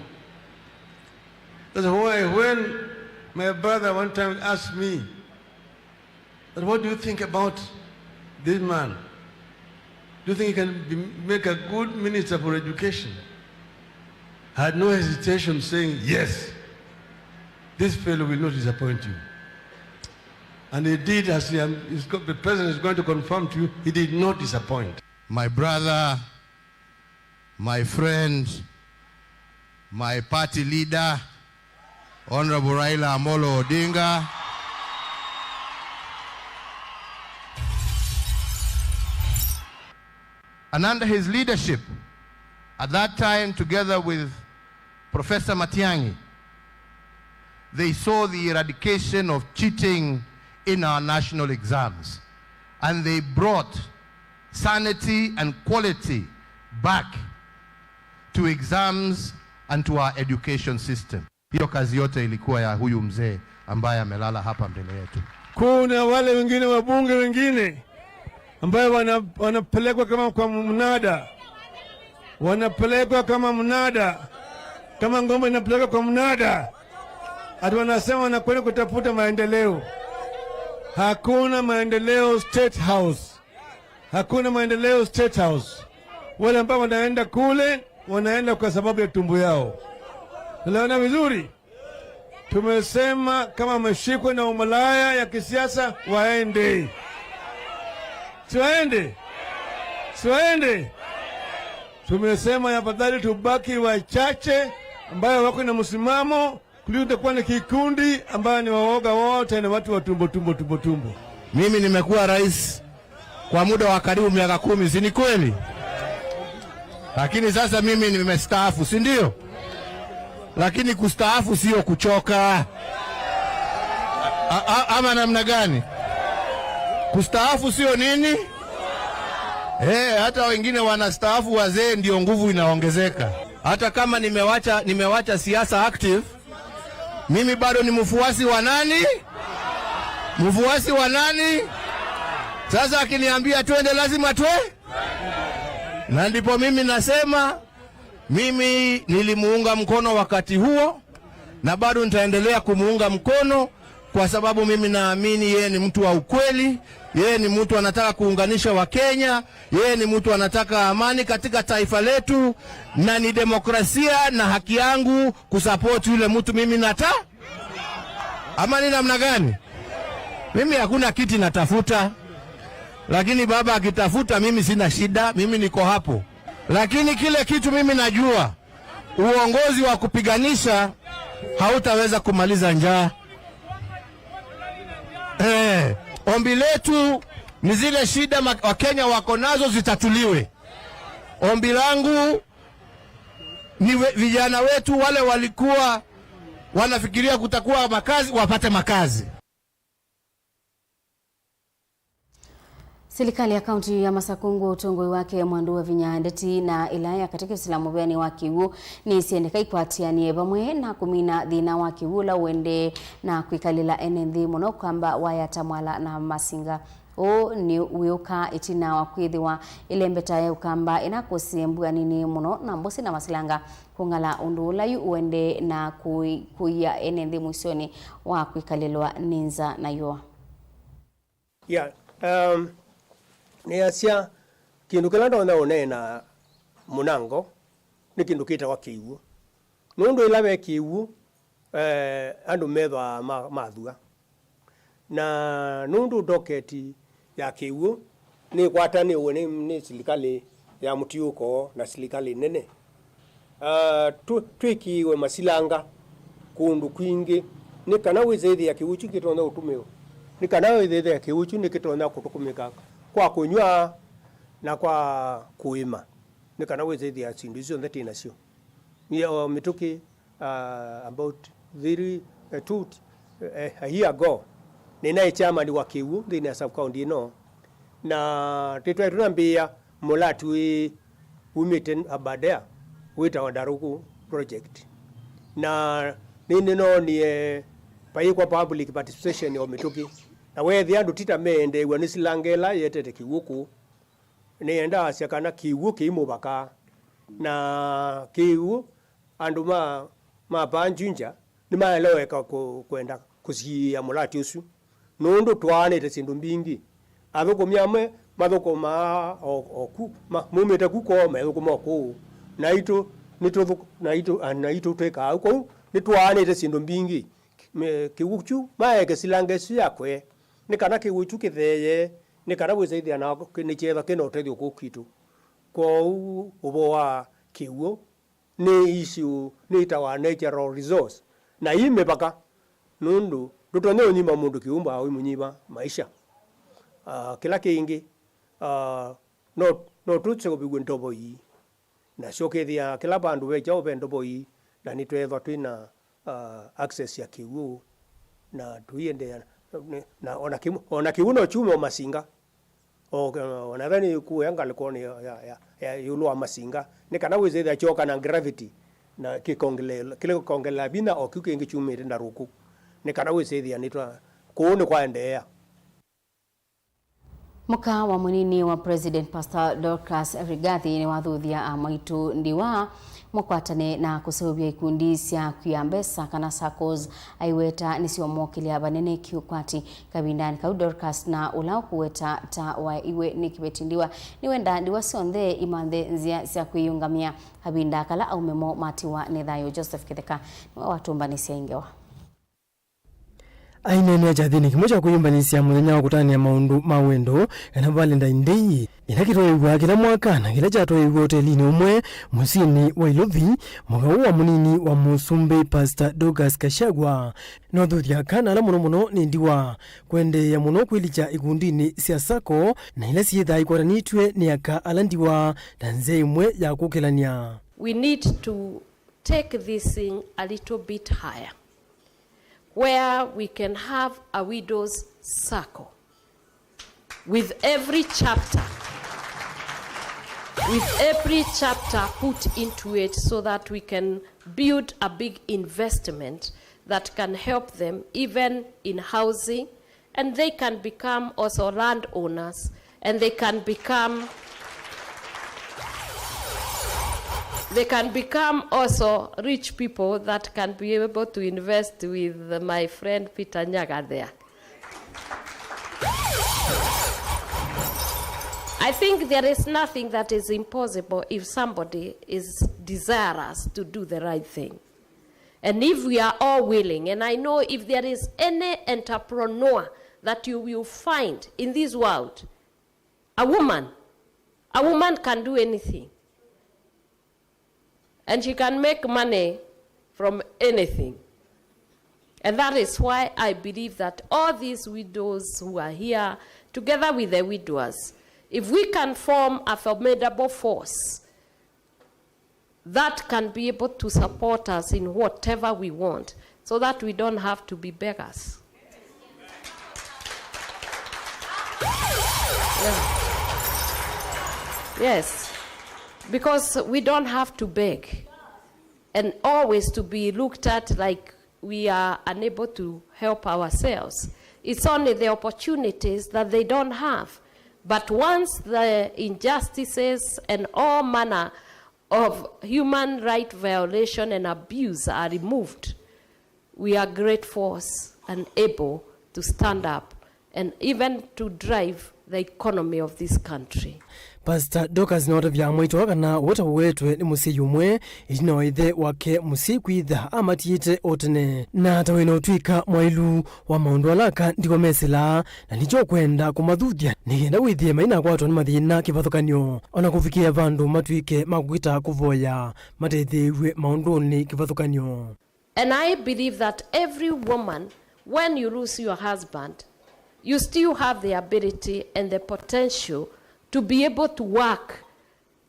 That's why when my brother one time asked me, "But what do you think about this man? Do you think he can be, make a good minister for education?" I had no hesitation saying, "Yes, this fellow will not disappoint you." And he did, as he, um, is go-, the president is going to confirm to you, he did not disappoint. My brother, my friend, my party leader, Honorable Raila Amolo Odinga. And under his leadership, at that time, together with Professor Matiang'i, they saw the eradication of cheating in our national exams, and they brought sanity and quality back to exams and to our education system. Hiyo kazi yote ilikuwa ya huyu mzee ambaye amelala hapa mbele yetu. Kuna wale wengine, wabunge wengine ambayo wana-, wanapelekwa kama kwa mnada, wanapelekwa kama mnada, kama ng'ombe inapelekwa kwa mnada, ati wanasema wanakwenda kutafuta maendeleo. Hakuna maendeleo State House. Hakuna maendeleo State House. Wale ambao wanaenda kule, wanaenda kwa sababu ya tumbo yao. Tunaelewana vizuri? Tumesema kama wameshikwa na umalaya ya kisiasa, waende. Si waende? Si waende? Tumesema ya afadhali tubaki wachache ambayo wako na msimamo, kuliko utakuwa na kikundi ambayo ni waoga wote na watu wa tumbo, tumbo, tumbo, tumbo. Mimi nimekuwa rais kwa muda wa karibu miaka kumi, si ni kweli? Lakini sasa mimi nimestaafu, si ndio? Lakini kustaafu sio kuchoka. A-, a-, ama namna gani? Kustaafu sio nini? Eh, hata wengine wanastaafu wazee, ndio nguvu inaongezeka. Hata kama nimewacha, nimewacha siasa active, mimi bado ni mfuasi wa nani? Mfuasi wa nani? Sasa akiniambia twende, lazima twe-, Na ndipo mimi nasema, mimi nilimuunga mkono wakati huo, na bado nitaendelea kumuunga mkono, kwa sababu mimi naamini yeye ni mtu wa ukweli, yeye ni mtu anataka kuunganisha Wakenya, yeye ni mtu anataka amani katika taifa letu, na ni demokrasia na haki yangu kusupport yule mtu mimi nata-, amani namna gani? Mimi hakuna kiti natafuta, lakini baba akitafuta, mimi sina shida, mimi niko hapo. Lakini kile kitu mimi najua, uongozi wa kupiganisha hautaweza kumaliza njaa. Eh, ombi letu ni zile shida ma-, Wakenya wako nazo zitatuliwe. Ombi langu ni we-, vijana wetu wale walikuwa wanafikiria kutakuwa makazi, wapate makazi. Silikalĩ ya kaunti ya Masakũ ngũ ũtongoi wake Mwandu wa Vinya Ndeti na ĩla ya katĩkĩsĩla mũvĩanĩ wa kĩw'ũ nĩsyendeka ikwatĩanĩe vamwe na kũmina thĩna wa kĩw'ũ ũla ũendee na kwĩkalĩla ene nthĩ mũno Ũkamba, Waya, Tamwala na Masinga. Ũũ nĩ wĩũka ĩtina wa kwĩthĩwa ĩlembeta ya Ũkamba ĩnakũsĩe mbua nini mũno na mbũsĩ na masilanga kũng'ala, ũndũ ũla yu ũendee na kũi-, kũia ene nthĩ mũisyonĩ wa kwĩkalĩlwa nĩ nza na yũa. Yeah, um, nĩasya kĩndũ kĩla ndonya ũneena mũnango nĩ kĩndũ kĩtawa kĩw'ũ. Nũndũ ĩla ve kĩw'ũ, eh, andũ methwaa ma-, mathua. Na nũndũ ndoketi ya kĩw'ũ nĩkwatanĩwe nĩ, nĩ silikalĩ ya mũtiũko na silikalĩ nene, ah, tũ-, twĩkĩĩwe masilanga kũndũ kwingĩ, nĩ kana wĩsĩthĩa kĩw'ũ kyu kĩtonya ũtũmĩwa, nĩ kana wĩsĩthĩa kĩw'ũ kyu nĩkĩtonya kũtũkũmĩka kwa kũnyw'a na kwa kũĩma, nĩ kana wĩsĩthĩa syĩndũ isu syonthe twĩ nasyo. Nĩ, o mĩtũkĩ, uh, about three, uh, two, uh, a year ago, nĩnaĩ chairman wa kĩw'ũ nthĩnĩ ya sub county ĩno, na tĩtwaĩ tũnambĩĩa mũlati wĩ wumĩte Aberdare wĩtawa Ndarũkũ project, na nĩnĩnoonie payĩkwa public participation o mĩtũkĩ, na weethĩa andũ tita meendeew'a nĩ silanga ĩla yetete kĩw'ũ kũu, nĩenda asya kana kĩw'ũ kĩi mũvaka, na kĩw'ũ andũ ma, ma Paa Juja nĩmaeleweka kũ-, kwenda kũsiĩĩa mũlati ũsu, nũndũ twaanĩte syĩndũ mbingĩ. Athũkũmi amwe mathũkũmaa o, o ku, ma, maumĩte ku kwoo methũkũma o kũu. Naitũ, nĩtũthũk-, naitũ, a, naitũ twĩkaa ũu. Kwoou nĩtwaanĩte syĩndũ mbingĩ. Me-, kĩw'ũ kyu maeke silanga ĩsu yakwe, nĩ kana kĩw'ũ kyu kĩtheeye, nĩ kana wĩsaithĩa na nĩkyethwa kĩna ũtethyo kũu kwitũ. Kwoou ũvoo wa kĩw'ũ nĩ issue, nĩ ĩtawa natural resource, na ii mĩvaka, nũndũ ndũtonya ũnyima mũndũ kĩw'ũ mbaa ũimũnyima maisha. Ah, kĩla kĩngĩ, ah, no, no tũseũvĩw'e ndovo ii, nasyo ũkethĩa kĩla vandũ ve kyaũ ve ndovo ii, na nĩtweethwa twĩ na, ah, access ya kĩw'ũ, na tũiendeea na, na ona kĩw'ũ, ona kĩw'ũ no kyume o Masinga. O, o na ethĩwa nĩ kũya ngalĩkonĩ ya, ya, ya, ya ĩũlũ wa Masinga, nĩ kana wĩsĩthĩa kyoka na gravity, na kĩkongelela, kĩla kĩkongelela vinya o kĩu kĩngĩ kyumĩte Ndarũkũ, nĩ kana wĩsĩthĩa nĩtwa, kũu nĩ kwaendeea. Mũka wa mũnini wa President, Pastor Dorcas Rigathi, nĩwathuthya amwaitũ ndiwa mũkwatane na kũseũvya ikundi sya kwia mbesa kana saccos, aiweta nĩsyomokĩlya vanene kĩũkwati. Kavindanĩ kau, Dorcas, na ũla ũkũweta ta wa iwe nĩ kĩveti ndiwa, nĩwenda ndiwa syonthe imanthe nzĩa sya kwĩyũngamĩa kavinda kala aume moo matiwa nĩ thayũ. Joseph Kĩtheka nĩwe watũmbanĩsya ĩ ngewa. Aineenea kyathĩnĩ kĩmwe kya kwĩyũmbanĩsya mũthenya wa kũtanĩa maũndũ ma wendo, kana Valentine Day, kĩla kĩtoeew'a kĩla mwaka na kĩla kyatoeew'a ũtelinĩ ũmwe mũsyĩnĩ wa Ilovi, mũka ũũ wa mũnini wa mũsumbĩ, Pastor Dorcas Gachagua, nothuthya kana ala mũno mũno nĩ ndiwa kwendeea mũno kwĩlikya ikundinĩ sya sacco na ila syĩthaa ikwatanĩtw'e nĩ aka ala ndiwa ta nzĩa ĩmwe ya kũkĩlany'a. We need to take this thing a little bit higher, where we can have a widows circle with every chapter, with every chapter put into it, so that we can build a big investment that can help them even in housing, and they can become also landowners, and they can become They can become also rich people that can be able to invest with my friend Peter Nyaga there. I think there is nothing that is impossible if somebody is desirous to do the right thing. And if we are all willing, and I know if there is any entrepreneur that you will find in this world, a woman, a woman can do anything. And she can make money from anything. And that is why I believe that all these widows who are here, together with the widowers, if we can form a formidable force that can be able to support us in whatever we want, so that we don't have to be beggars. Yeah. Yes, because we don't have to beg and always to be looked at like we are unable to help ourselves. It's only the opportunities that they don't have. But once the injustices and all manner of human right violation and abuse are removed, we are great force and able to stand up and even to drive the economy of this country. Pastor Dorcas nĩwatavya mwaitũ wa kana ũũ ta ũwetwe nĩ mũsyai ũmwe ĩtina wa ĩthe wake mũsyai kwĩtha amatiĩte o tene, na ta wĩna ũtw'ĩka mwailu wa maũndũ ala aka ndiwa mesĩlaa, na nĩkyo ũkwenda kũmathuthya nĩ kenda wĩthĩe mainakwatwa nĩ mathĩna kĩvathũkany'o, o na kũvikĩa vandũ matw'ĩke ma kũkita kũvoya matetheew'e maũndũnĩ kĩvathũkany'o. And I believe that every woman, when you lose your husband, you still have the ability and the potential to be able to work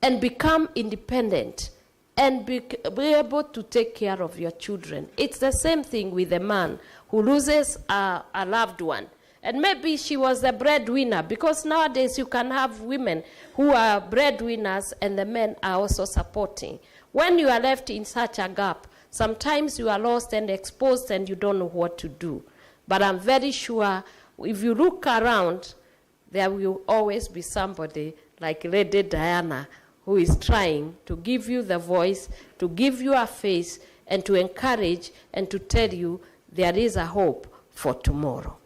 and become independent and be, be able to take care of your children. It's the same thing with a man who loses a, a loved one. And maybe she was the breadwinner, because nowadays you can have women who are breadwinners and the men are also supporting. When you are left in such a gap, sometimes you are lost and exposed and you don't know what to do. But I'm very sure if you look around, there will always be somebody like Lady Diana who is trying to give you the voice, to give you a face, and to encourage and to tell you there is a hope for tomorrow.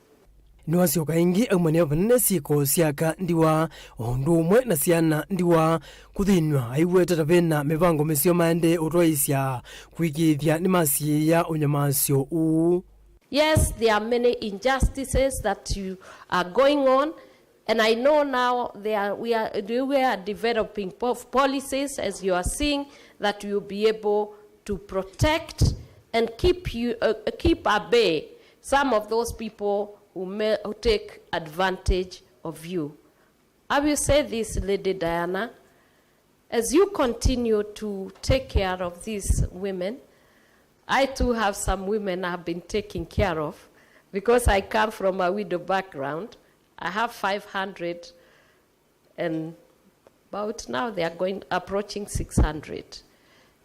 Nĩwasyoka ĩngĩ aumania vanene syĩko sya aka ndiwa, o ũndũ ũmwe na syana ndiwa, kũthĩnw'a aiweta ta vena mĩvango mĩseo maendee ũtwaĩĩsya kũĩkĩĩthya nĩmasiĩĩa ũnyamasyo ũũ. Yes, there are many injustices that you are going on, and I know now they are, we are, we are developing po-, policies, as you are seeing, that you'll be able to protect and keep you, uh, keep at bay some of those people who may, who take advantage of you. I will say this, Lady Diana, as you continue to take care of these women, I too have some women I've been taking care of because I come from a widow background. I have five hundred, and about now they are going, approaching six hundred.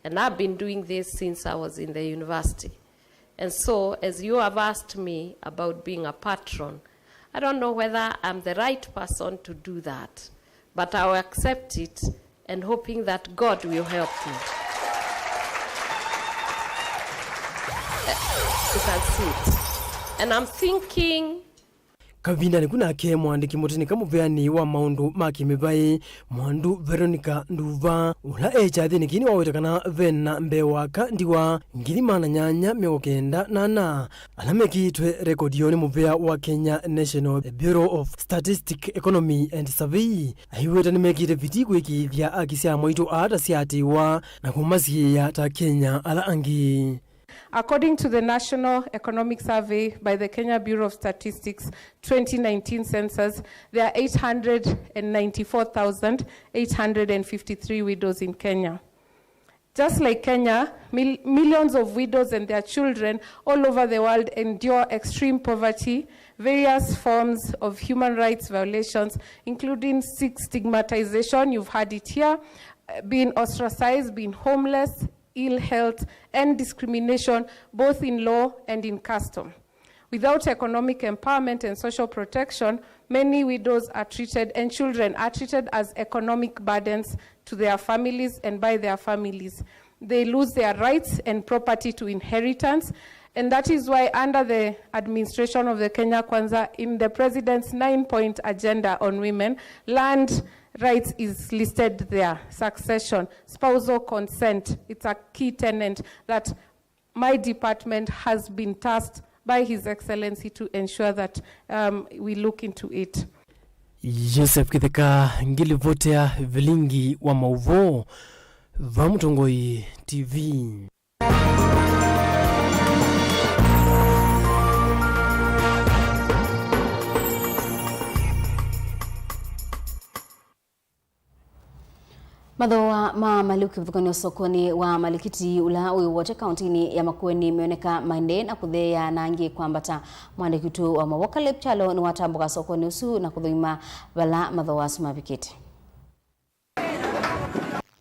And I've been doing this since I was in the university. And so, as you have asked me about being a patron, I don't know whether I'm the right person to do that, but I'll accept it and hoping that God will help me. You can see it. And I'm thinking Kavindanĩ ku nake, mũandĩki mũtĩnĩka mũveanĩ wa maũndũ ma kĩmĩvaĩ, Mwandu Veronica Nduva, ũla e kyathĩnĩ kĩĩ nĩwaweta kana ve na mbee wa aka ndiwa ngili maana nyanya mĩongo kenda na ana ala mekĩĩtwe rekodi yoo nĩ mũvea wa Kenya National Bureau of Statistic, Economy and Survey. Aiweta nĩmekĩte vitii kũĩkĩĩthya aki sya amwaitũ aa ta syaatĩĩwa na kũmasiĩĩa ta Akenya ala angĩ. According to the National Economic Survey by the Kenya Bureau of Statistics twenty nineteen census, there are eight hundred and ninety-four thousand eight hundred and fifty-three widows in Kenya. Just like Kenya, mil-, millions of widows and their children all over the world endure extreme poverty, various forms of human rights violations, including stigmatization, you've heard it here, uh, being ostracized, being homeless, ill health, and discrimination, both in law and in custom. Without economic empowerment and social protection, many widows are treated and children are treated as economic burdens to their families and by their families. They lose their rights and property to inheritance, and that is why under the administration of the Kenya Kwanza, in the President's nine-point agenda on women, land rights is listed there, succession, spousal consent. It's a key tenet that my department has been tasked by His Excellency to ensure that, um, we look into it. Joseph Kitheka ngilivotea vilingi wa mauvoo va Mũtongoi T V. Mathooa ma malĩu kĩvathũkany'o sokonĩ wa malikiti ũla wĩ Wote kaũntĩnĩ ya Makueni meoneka maendee na kũtheea na angĩ kwambata. Mwandĩki witũ wa maũvoo Caleb Kyalo nĩwatambũka sokonĩ ũsu na kũthũima vala mathooa asu mavikĩte.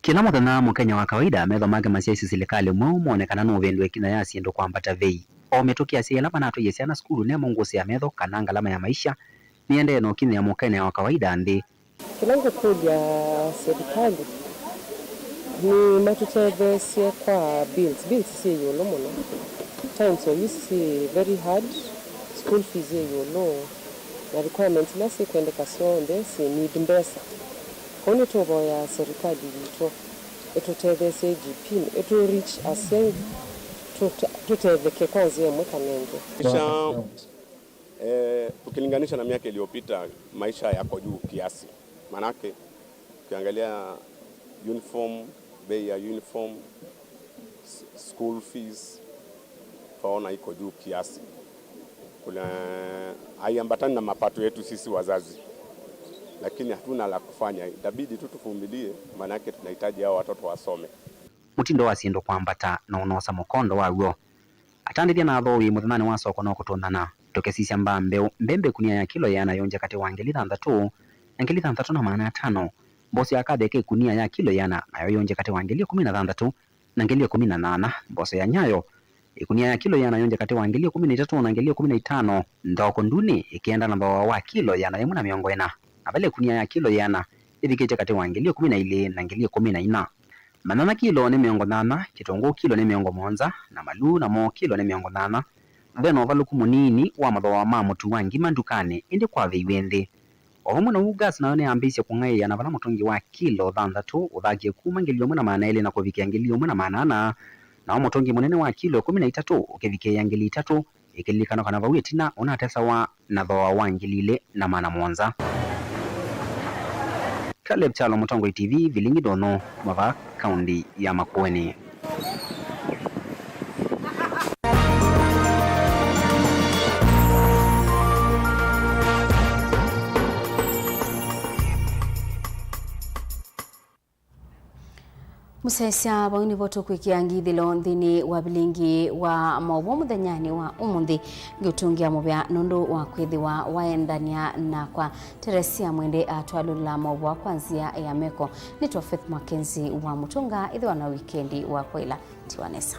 Kĩla mũthenya Mũkenya wa kawaida metho make masyaĩsye silikalĩ mweũ mone kana nũvĩndũe ĩkinya ya syĩndũ kwambata vei. O mĩtũkĩ asyaĩ ala manatwaie syana sukulu nemo ngũsĩ ya metho kana ngalama ya maisha nĩendee na ũkinyĩa Mũkenya wa kawaida nthĩ. Kĩla ngũkũlya serikali nĩ matũtetheesye kwa bills. Bills syĩ ĩũlũ mũno. Times of use syĩ very hard, school fees syĩ ĩũlũ, na requirements ila syĩkwendeka syonthe syĩ need mbesa. Kwoou nĩtũvoyaa serikali yitũ ĩtũtetheesye, I G P, ĩtũ reach asyaĩ tũte-, tũtetheke kwa nzĩa ĩmwe kana ĩngĩ. Kisha Eh, ukilinganisha na miaka iliyopita, maisha yako juu kiasi. Manake, ukiangalia uniform, bei ya uniform, s-, school fees, twaona iko juu kiasi. Kuna, haiambatani na mapato yetu sisi wazazi. Lakini hatuna la kufanya. Itabidi tu tuvumilie, manake tunahitaji hao watoto wasome. Mũtindo wa syĩndũ kwambata na ũnosa mũkondo waw'o. Atandĩthya na athooi mũthenyanĩ wa soko no kũtũnana. Tũkĩsisya mbaa mbeũ, mbembe ĩkunia ya kilo ĩana yũngye katĩ wa ngili thanthatũ na ngili thanthatũ na maana atano. Mboso ya katheke ĩkunia ya kilo ĩana nayo yũngye katĩ wa ngili ĩkũmi na thanthatũ na ngili ĩkũmi na nyanya. Mboso ya nyayo ĩkunia ya kilo ĩana yũngye katĩ wa ngili ĩkũmi na itatũ na ngili ĩkũmi na itano. Nthoko ndunĩ ĩkĩenda na thooa wa kilo ĩana yĩmwe na mĩongo ĩna, na vala ĩkunia ya kilo ĩana ĩvikĩte katĩ wa ngili ĩkũmi na ilĩ na ngili ĩkũmi na inya. Manyanya kilo nĩ mĩongo nyanya, kĩtũngũũ kilo nĩ mĩongo mũonza, na maluu namo kilo nĩ mĩongo nyanya. Ve na ũvalũku mũnini wa mathooa ma mũtu wa ngima ndukanĩ, ĩndĩ kwaveiw'e nthĩ. O vamwe na ũu, gas nayo nĩyambĩĩsye kũng'aĩĩa na vala mũtũngi wa kilo thanthatũ ũthakie kuma ngili ĩmwe na maana elĩ na kũvikĩa ngili ĩmwe na maana ana, nao mũtũngi mũnene wa kilo ĩkũmi na itatũ ũkĩvikĩĩa ngili itatũ, ĩkĩlilikanwa kana vau ĩtina ũnatesawa na thooa wa ngili ilĩ na maana mũonza. Caleb Kyalo, Mũtongoi T V, Vilingi Ndũnyũ, Mavaa, kaũnti ya Makueni. Mũsyaĩĩsya, vau nĩvo tũkwĩkĩa ngithĩlo nthĩnĩ wa vilingi wa maũvoo mũthenyanĩ wa ũmũnthĩ. Ngĩũtũngĩa mũvea nũndũ wa kwĩthĩwa waendany'a nakwa. Teresia Mwende atwalũlaa maũvoo kwa nzĩa ya meko. Nĩtwa Faith Mackenzie wa Mũtũnga. Ĩthĩwa na wikendi wa kwaĩla. Tiwa nesa.